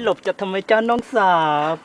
Cov tha ma cov noob xav.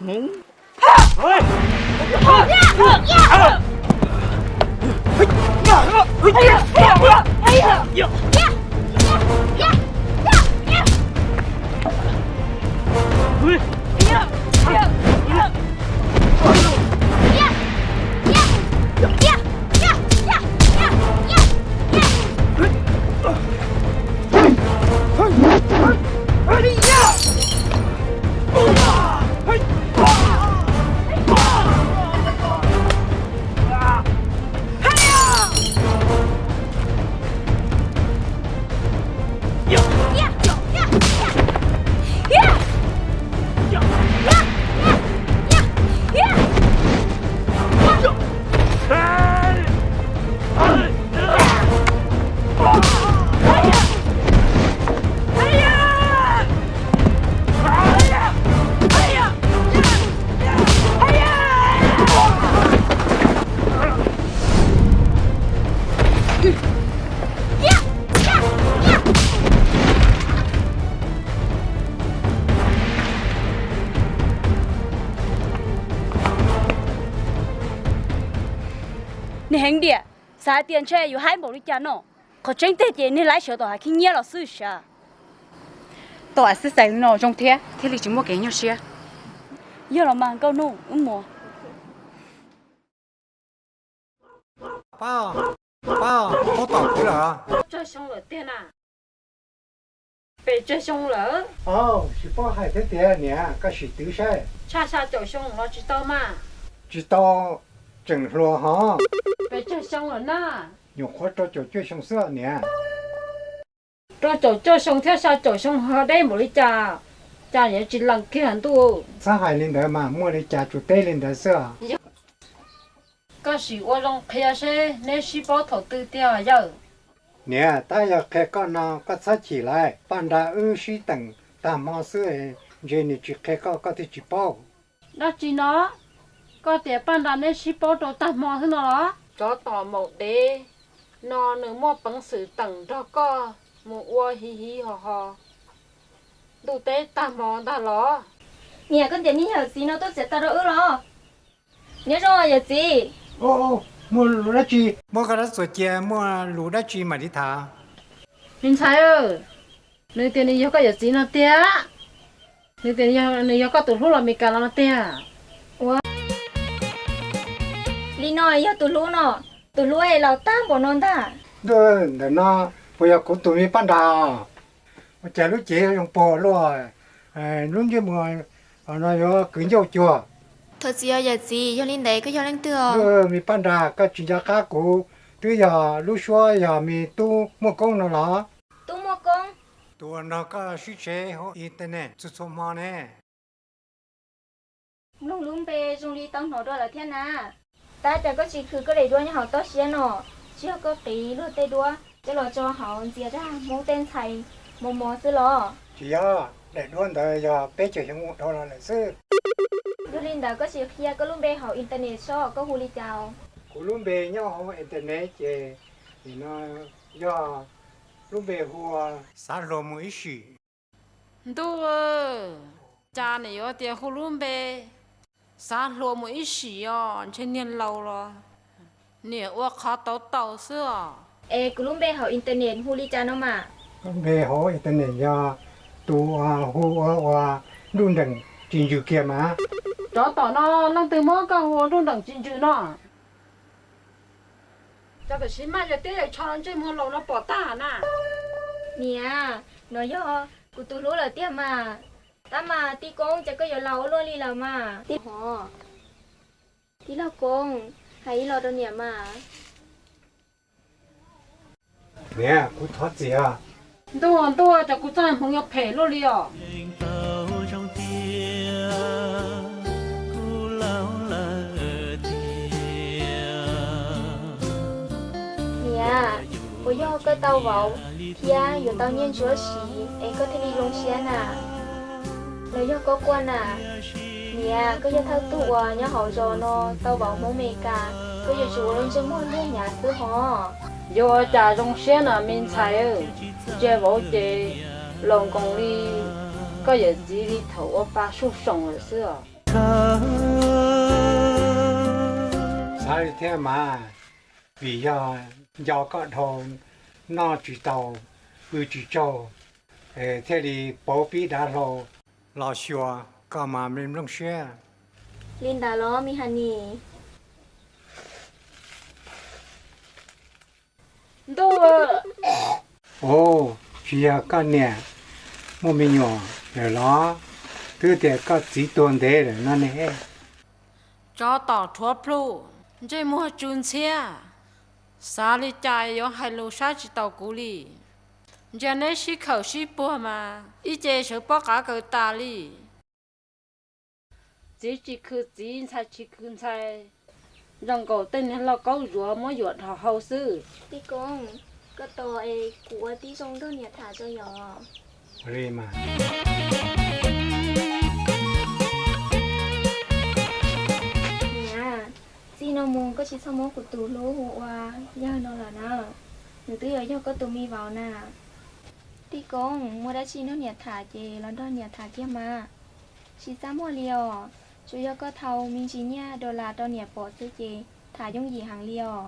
Niag heev diam, xav hais tias ntshe yus haib npaum li cas no. Qhov tseeb tiag ces niag laib sawv tom hav khib nyiab los xwb sav. Tau xib xeem no zoo thiab, thiaj li tsis muaj kev nyuaj siab. Yog los mas nkauj hnub, wb mus. Pab, pab, puab tom kuv lawm. Tsawg xyoo lawm tiag na? Pes tsawg xyoo lawm? Tsis paub hais thiab tiag niam, koj sim twv saib. Tshaj xya caum xyoo los tsis tau mas? Tsis tau, tseem hluas hov. Pes tsawg xyoo lawm na? Nyuam qhuav rau caum cuaj xyoo xwb niam. Rau caum cuaj xyoo thiab xya caum xyoo ho deb npaum li cas, cas yuav tsis lees kiag ntuj. Txhob hais li ntawd mas, muaj li cas tsuas teb li ntawd xwb os. Koj sim ua zoo qhia seb neb sib paub thaum twg tiag yawm? Niam, tab yog qhia koj no koj txhob chim lawm, Paj Nra wb sib teem tag hmo xwb, ntshe nws tsis qhia koj koj thiaj tsis paub. Dab tsi no? Koj tias Paj Nra neb sib paub rau tag hmo xwb no los? Tsov tom maum dev no nws muaj peev xwm teem nrog koj mus ua hiv hiv hos hos ntuj teb tag hmo ntag los? Niam, koj tias niag yawm txiv no tuaj txiav taws rau wb los? Nyob zoo yawm txiv. Muaj lus dab tsi? Muab koj rab txuas cia, muaj lus dab tsi mam li tham. Me ntxhais, nws tias nws yog koj yawm txiv no tiag. Nws tias nws yog koj tus hlub los Meskas los no tiag. Ua li no yog tus hlub no, tus hlub es laus tag npaum no ntag. Ntuj, ntawm no puas yog kuv tus me Paj Nra? Ua cas lub cev zoo puag luaj, lub ntsej muag no yuav kwv ncauj cuag. Thov txim os yawm txiv, yog li ntawd koj yog leej twg os? Me Paj Nra, koj tsis nco qab kuv, twb yog lub suab yog me tub Muaj Koob no los? Tub Muaj Koob? Tus uas nrog koj sib tsev hauv internet txhua txhua hmo ne. Mloog lub npe zoo li tau hnov dua lawm thiab na. Tab cas koj tsis khwv koj daim duab nyob hauv toj siab no, tsis yog koj qiv luag tej duab coj los tso hauv ntxias zaj Hmoob tej ntxhais mos mos xwb los? Tsis yog, daim duab ntawd yog peb caug xyoo dhau los lawm xwb. Yog li ntawd koj sim qhia koj lub npe hauv internet seb koj hu li cas? Kuv lub npe nyob hauv internet ces nim no yog lub npe hu ua Xav Hluas Mus Ib Sim. Ntuj, cas nim yuav tias hu lub npe Xav Hluas Mus Ib Sim os, ntshe niag laus los niam ua qhov tau tau xwb os. Es kuv lub npe hauv internet hu li cas no mas? Lub npe hauv internet yog tus hu ua Nruj Nreem Tsis Ntsws kiag mas. Tsov tom no, leej twg muab koj hu ua Nruj Nreem Tsis Ntsws no? Cov tam sim maj yog tiab yawm tsho no ntsej muag laus no pom tag na. Niam, no yog kuv tus hlub lawm tiag mas. Tab mas tij Koob, cas koj yuav laus ua luaj li lawm mas? Tij hov, tij laug Koob, hais ib los rau niam mas. Niam, kuv thov txim os. Ntuj, ntuj, cas kuv txoj hmoov yuav phem luaj li os. Niam, puas yog koj tau vauv thiab yuav tau nyiaj ntsuab siv es koj thiaj li zoo siab na? Los yog koj quaj na? Niam, koj yog thawj tug uas nyob hauv zos no tau vauv Hmoob Meskas, koj yuav tsum ua lub ntsej muag liag hnyav xwb hov. Yuav ua cas zoo siab na me ntxhais, ntsia vauv ces laus nkoos li Koj yawm txiv li thaum ua pa suj soom lawm xwb os. Xav li thiab mas, vim yog nco koj dhau, noj tsis tau, pw tsis tsaug, thiaj li pauv pib dav hlau los xyuas koj mas me nplooj siab. Li ntawd los me Hanis? Ntuj, ua, tsis yog koj niam muaj me nyuam lawm los? Twb tias koj txiv tuag ntev lawm no ne. Tsov tom rhuav plhu, ntsej muag tsw ntxhiab, xav li cas yuav hais lus saib tsis taus kuv li. Ntsia neb sib khawm sib puag mas ib ce sawv pob qav kaws tas li. Txiv tsis khw txiv, ntxhais tsis khw ntxhais, zoo nkaus tej niag lauj kaub zuav muab yuam dhos hau xwb. Tij Koob, koj tos es kuv ua tib zoo nrog niam tham tso yom. Li mas. Niam, txij no mus koj tsis txhob muab kuv tus hlub hu ua yawg no lawm na, nws twb yuav yog koj tus me vauv na. Tij Koob, muaj dab tsi nrog niam tham ces los nrog niam tham kiag mas. Tsis txaj muag li os, tsuas yog koj thau me ntsis nyiaj dollar rau niam pom xwb ces tham yooj yim heev li os.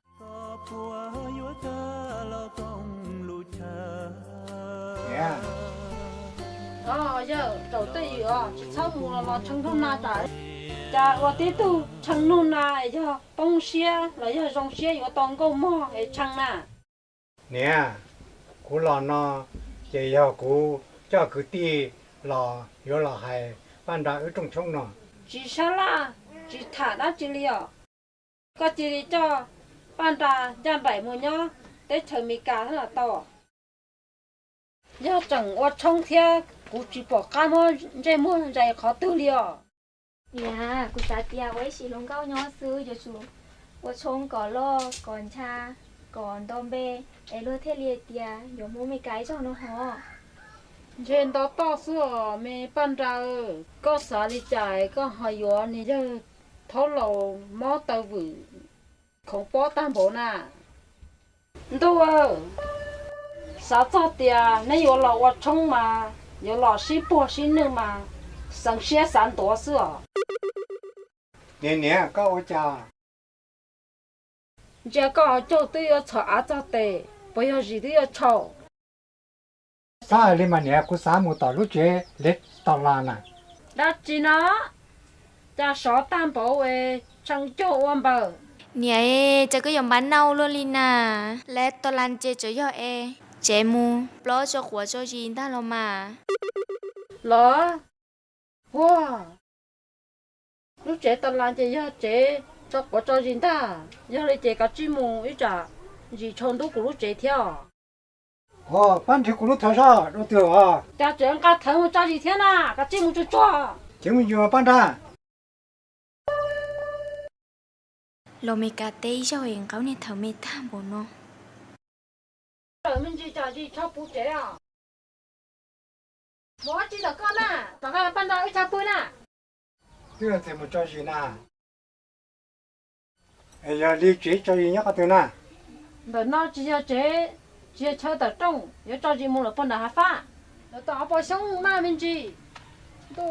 Niam, yawg, zaum twj ywm os, tsis txhob mus los los tshee nug na tas. Cas ua tib tug tshee nug na, yog poob siab los yog zoo siab yuav tau nkauj mog es tshee na? Niam, kuv los no ces yog kuv coj kwv tij los yuav los hais Paj Nra wb rooj tshoob no. Tsis sab laj, tsis tham dab tsi li os. Koj cia li coj Paj Nra ncaj nraim mus nyob teb chaws Amelikas thiab los tau. Yog tseem ua tshoob thiab kuv tsis pom qab muab ntsej muag zais qhov twg li os. Niam, kuv xav tias ua ib sim hluas nkauj nyob xwb, yuav tsum ua tshoob kom loj kom ncha kom nto npe es luag thiaj li tias yuav mus Amelikas ib zaug no hos. Ntshe nto toj xwb os me Paj Nra. Koj xav li cas koj ho yuav niag yawg thaub laus mob taw vwm khoov pob tag npaum na? Ntuj, xav txog tias neb yuav los ua tshoob mas yuav los sib puag sib nwj mas xeev siab xav ntuav xwb os. Niam, niam, koj ua cas? Ntsia koj caug twb yuav txhos av txog tes, puas yog zis twb yuav tshau? Xav hais li mas niam, kuv xav mus tom lub tsev lev tos las na. Dab tsi no? Cas sov tag npaum es tshee cuag ua npaws. Niam, cas koj yuav npab nauj luaj li na? Lev tos las ces tseem yog es tsev mus plob tso quav tso zis ntag los mas. Los, huaj, lub tsev tos las ces yog tsev tso quav tso zis ntag. Yog li ces kav tsij mus ib tsam zis tshau ntub kuv lub tsev thiab os. Ua, pab nrhiav kuv lub thawv soj rau twg os? Cas tseem nqa thawv mus tso zis thiab na, kav tsij mus tsuag tsuag. Ceev mus yus pab nrag. Los Meskas teb ib zaug es nqaub niag thawv me tag npaum no. Tawm me ntsis tsam zis tshau puv tsev os. Mus ua tsi ntawm koj na, tom qab pab nrag wb tshab pw na. Twb yog txawm mus tso zis na. Es yog li tsev tso zis nyob qhov twg na? Ntawm no tsis yog tsev, tsis yog chaw tawm rooj, yuav tso zis mus lawm puag nram hav fab. Lawv tom hauv paus xyoob maj me ntsis. Ntuj,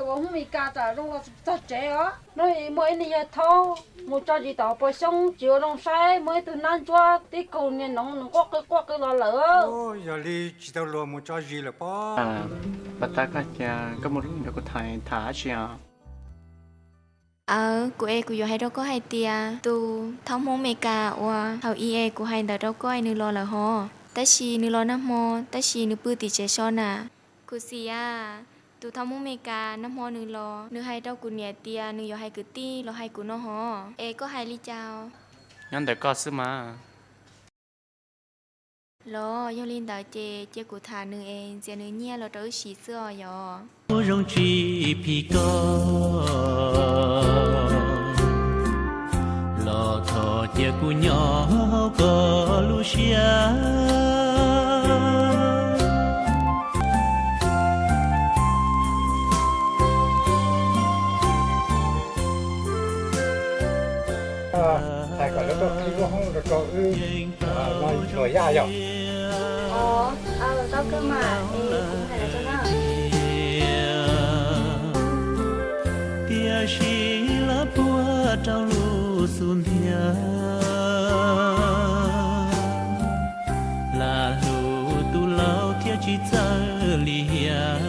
ua Hmoob Mes Kas tsam zoo los txog tsev os. Hnub i muaj ib niag yawg thaub mus tso zis tom hauv paus xyoob tsis ua zoo saib, muaj ib tug nab ntsuab tib kaug niag noov nws quaj qw quaj qw los lawm. Yog li tsis tau luag mus tso zis lawm pob. Pas tas koj cia koj mus nrog kuv tham tham dab tsi os? Aw, kuv es kuv yuav hais rau koj hais tias tus thaub Hmoob Mes Kas uas thaum i es kuv hais ntawd rau koj es nws los lawm hos. Tab sis nws los nag hmo, tab sis nws pw tim tsev so na. Khuv xim a, tus thaub Hmoob Mes Kas nag hmo nws los, nws hais rau kuv niam tias nws yuav hais kwv tij los hais kuv no hos. Es koj hais li cas? Nyob ntawm koj xwb mas. Los yog li ntawd ces cia kuv tham nws es ntxias nws nyiaj los rau wb siv xwb os yog. Zoo tsis phim koj los thov cia kuv nyob hauv koj lub siab. Hais kom lawv tuaj qhib lub hoob rau rau wb no luag yaj yog. Tau kawg mas, es kuv hais lawv tso na. Sib lawv puag rau lub xub ntiag, lam hlub tus laus thiaj tsis txawj lim hiam.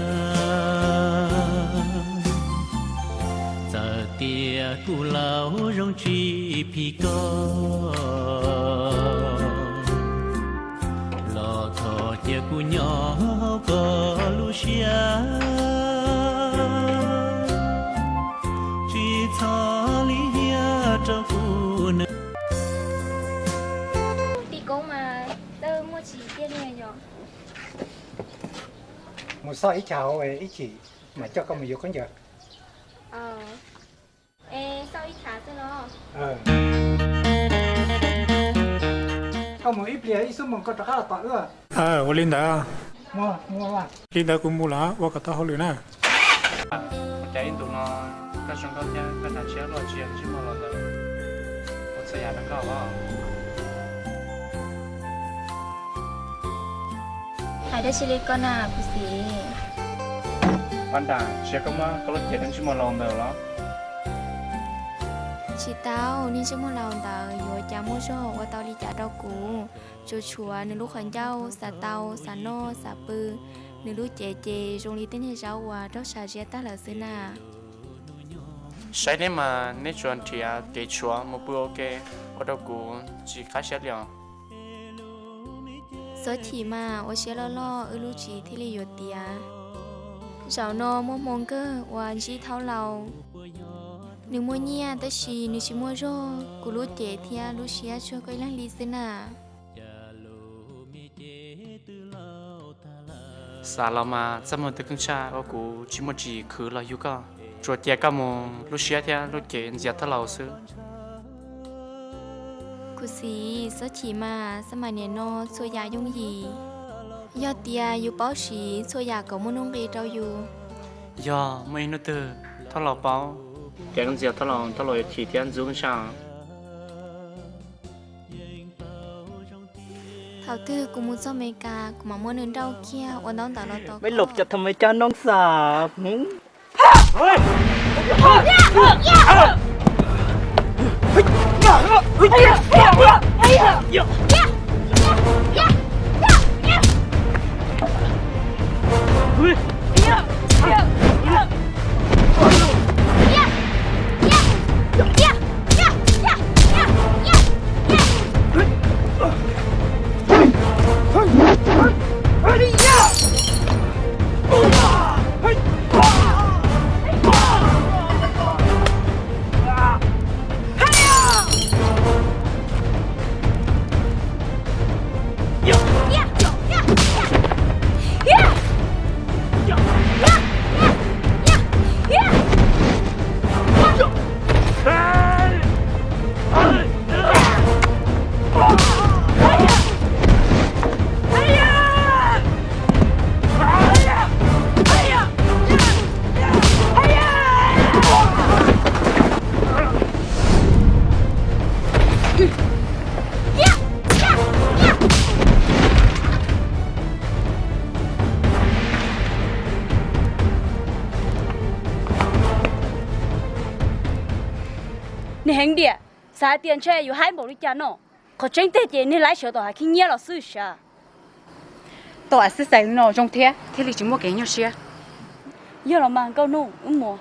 Txawm tias kuv laus zoo tsis phim koj, los thov cia kuv nyob hauv koj lub siab, tsis txhob lim hiam rau kuv nawb. Ti koob mas txawj muaj tsis tiag li yom. Mus xauj ib chav hauv ib chim mam coj koj mus yuav khaub ncaws. Es xauj ib chav xwb los? Koj mus ib pliag ib xuab moos koj rov qab los tom wb. Ua li ntawd. Li ntawd kuv mus lawm, ua kom tau hauj lwm na. Cas ib ntus no koj zoo nkauj thiab koj hnav tshiab luaj tsis yog ntsej muag laus ntawd, ua txhua yam rau koj os. Hais dab tsi li koj na kuv txiv? Pab nram, tsis yog koj muab koj lub cev rau ntsej muag laus ntawd los? Tsis tau, niag ntsej muag laus ntawd yuav cas muaj zog ua tau li cas rau kuv. Tsuas tshuav nws lub qhov ncauj xav tau xav noj xav pw, nws lub cev ces zoo li tej niag zaub uas raug sa ziab tag lawm xwb na. Saib neb mas neb tsuas nrhiav kev tshuav mus pw ua ke, ua rau kuv tsis qab siab li os. Txhob chim mas, ua siab loj loj wb lub tsis thiaj li yuav tiav. Zaum no muaj hmoo kawg uas ntsib thaub laus. Nws muaj nyiaj tab sis nws tsis muaj zog, kuv lub cev thiab lub siab tsuag koj ib leeg li xwb na. Xav los mas txaj muag twg keej tshaj ua kuv tsis muaj tsim khwv los yug koj. Tsuas cia koj mus lub siab thiab lub cev ntxias thaub laus xwb. Kuv txiv, txhob chim mas, xab mas niam no txhua yam yooj yim. Yog tias yus paub siv txhua yam kom muaj nuj nqis rau yus. Yog muaj ib hnub twg thaub laus paub, kev ntxias thaub laus, thaub laus yuav chim thiab ntxub keej tshaj. Thaum twg kuv mus txog Amelikas kuv mam muab nws nrauj kiag ua ntaub ntawv los tau. Mej lov cas tha Amelikas noo xav. Niag heev tiam, xav hais tias ntshe yuav haib npaum li cas no. Qhov tseeb tiag ces niag laib sawv tom hav khib nyiab los xwb sav. Tau am xib xais no zoo thiab thiaj li tsis muaj kev nyuaj siab. Yog los mas nkauj hnub wb mus.